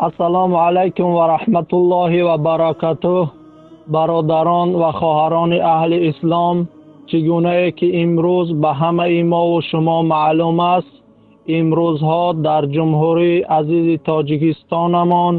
Ассалому алайкум ва раҳматуллоҳи ва баракатуҳ. Бародарон ва хоҳарони аҳли ислом, чӣ гунае ки имрӯз ба ҳамаи мо ва шумо маълум аст, имрӯзҳо дар ҷумҳурии азизи Тоҷикистонамон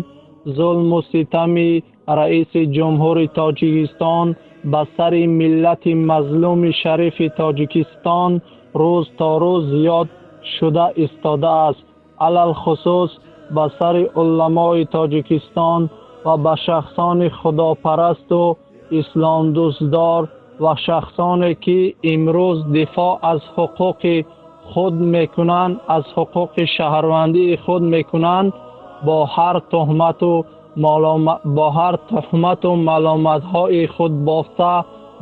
зулму ситами раиси ҷумҳури Тоҷикистон ба сари миллати мазлуми шарифи Тоҷикистон рӯз то рӯз зиёд шуда истодааст. Алалхусус ба сари уламои Тоҷикистон ва ба шахсони худопарасту исломдӯстдор ва шахсоне ки имрӯз дифоъ аз ҳуқуқи худ мекунанд, аз ҳуқуқи шаҳрвандии худ мекунанд, бо ҳар туҳмату маломатҳои худбофта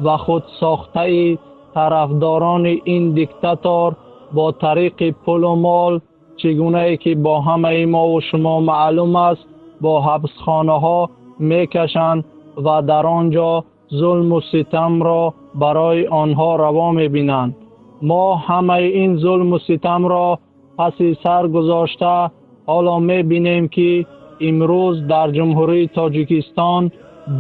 ва худсохтаи тарафдорони ин диктатор бо тариқи пулу мол, чӣ гунае ки бо ҳамаи мо ва шумо маълум аст, бо ҳабсхонаҳо мекашанд ва дар он ҷо зулму ситамро барои онҳо раво мебинанд. Мо ҳамаи ин зулму ситамро паси сар гузошта, ҳоло мебинем ки имрӯз дар ҷумҳурии Тоҷикистон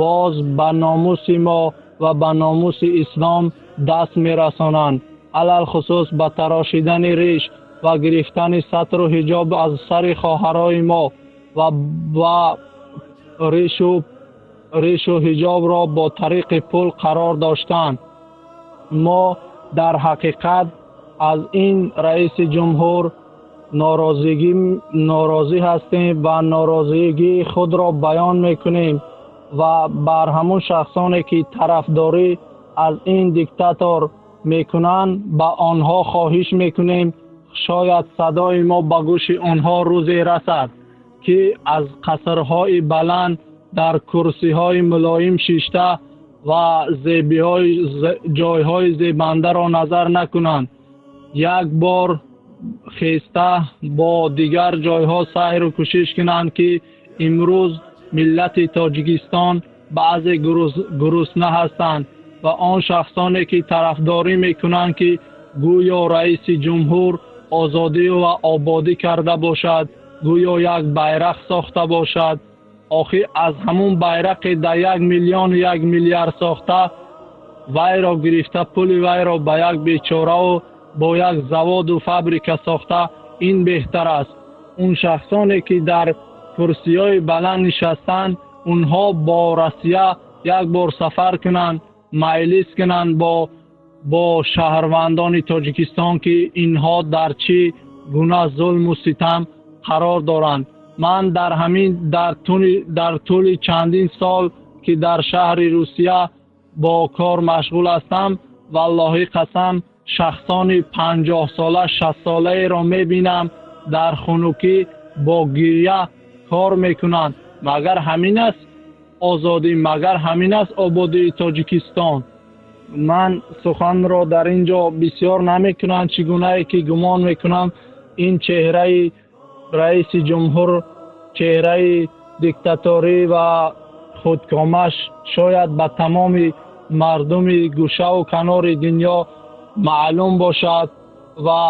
боз ба номуси мо ва ба номуси ислом даст мерасонанд. Алалхусус ба тарошидани риш ва гирифтани сатру ҳиҷоб аз сари хоҳарои мо ва ришу ҳиҷобро бо тариқи пул қарор доштан. Мо дар ҳақиқат аз ин раиси ҷумҳур норозӣ ҳастем ва норозигии худро баён мекунем ва бар ҳамон шахсоне ки тарафдорӣ аз ин диктатор мекунанд, ба онҳо хоҳиш мекунем, шояд садои мо ба гӯши онҳо рӯзе расад, ки аз қасрҳои баланд дар курсиҳои мулоим шишта ва ҷойҳои зебандаро назар накунанд. Як бор хеста бо дигар ҷойҳо сайру кӯшиш кунанд, ки имрӯз миллати Тоҷикистон баъзе гурусна ҳастанд ва он шахсоне ки тарафдорӣ мекунанд, ки гӯё раиси ҷумҳур озодӣ ва ободӣ карда бошад, гӯё як байрақ сохта бошад. Охир аз ҳамун байрақи дар 1 миллиону 1 миллиард сохта вайро гирифта, пули вайро ба як бечораву бо як заводу фабрика сохта, ин беҳтар аст. Он шахсоне ки дар курсиҳои баланд нишастанд, онҳо бо Россия як бор сафар кунанд, майлис кунанд бо шаҳрвандони Тоҷикистон, ки инҳо дар чӣ гуна зулму ситам қарор доранд. Ман дар ҳамин дар тӯли чандин сол ки дар шаҳри Русия бо кор машғул ҳастам, валлоҳи қасам, шахсони 50 сола, 60 солаеро мебинам дар хунукӣ бо гиря кор мекунанд. Магар ҳамин аст озодӣ? Магар ҳамин аст ободии Тоҷикистон? Ман суханро дар ин ҷо бисёр намекунам, чӣ гунае ки гумон мекунам ин чеҳраи раиси ҷумҳур, чеҳраи диктаторӣ ва худкомаш шояд ба тамоми мардуми гӯшаву канори дунё маълум бошад ва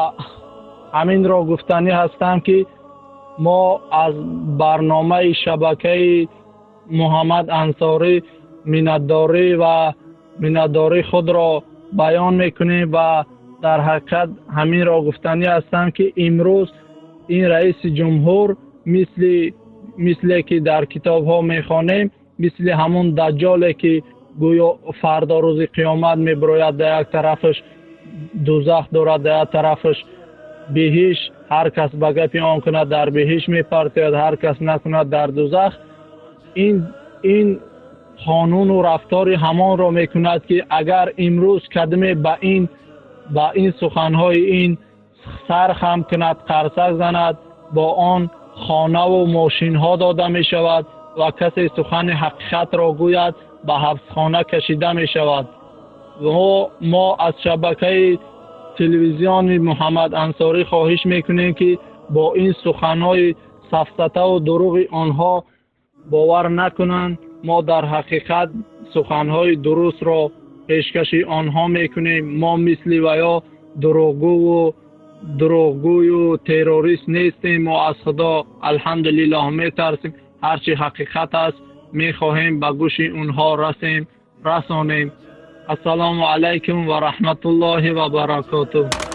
ҳаминро гуфтанӣ ҳастам, ки мо аз барномаи шабакаи Муҳаммад Ансорӣ миннатдорӣ ва миннатдории худро баён мекунем ва дар ҳақиқат ҳаминро гуфтанӣ ҳастам, ки имрӯз ин раиси ҷумҳур мисле ки дар китобҳо мехонем, мисли ҳамун даҷҷоле ки гӯё фардо рӯзи қиёмат мебирояд, дар як тарафаш дузах дорад, дар як тарафаш биҳишт, ҳар кас ба гапи он кунад дар биҳишт мепартояд, ҳар кас накунад дар дузах. Ин қонуну рафтори ҳамонро мекунад, ки агар имрӯз кадме ба ин суханҳои ин сар хам кунад, қарсак занад, бо он хонаву мошинҳо дода мешавад ва касе сухани ҳақиқатро гӯяд ба ҳабсхона кашида мешавад. Мо аз шабакаи телевизиони Муҳаммад Ансорӣ хоҳиш мекунем, ки бо ин суханҳои сафсатаву дурӯғи онҳо бовар накунанд. Мо дар ҳақиқат суханҳои дурустро пешкаши онҳо мекунем. Мо мисли ваё дурӯғгӯву Дурӯғгӯю террорист нестем. Мо аз Худо, алҳамдулиллоҳ, метарсем. Ҳарчи ҳақиқат аст, мехоҳем ба гӯши онҳо расем, расонем. Ассалому алайкум ва раҳматуллоҳи ва баракотуҳ.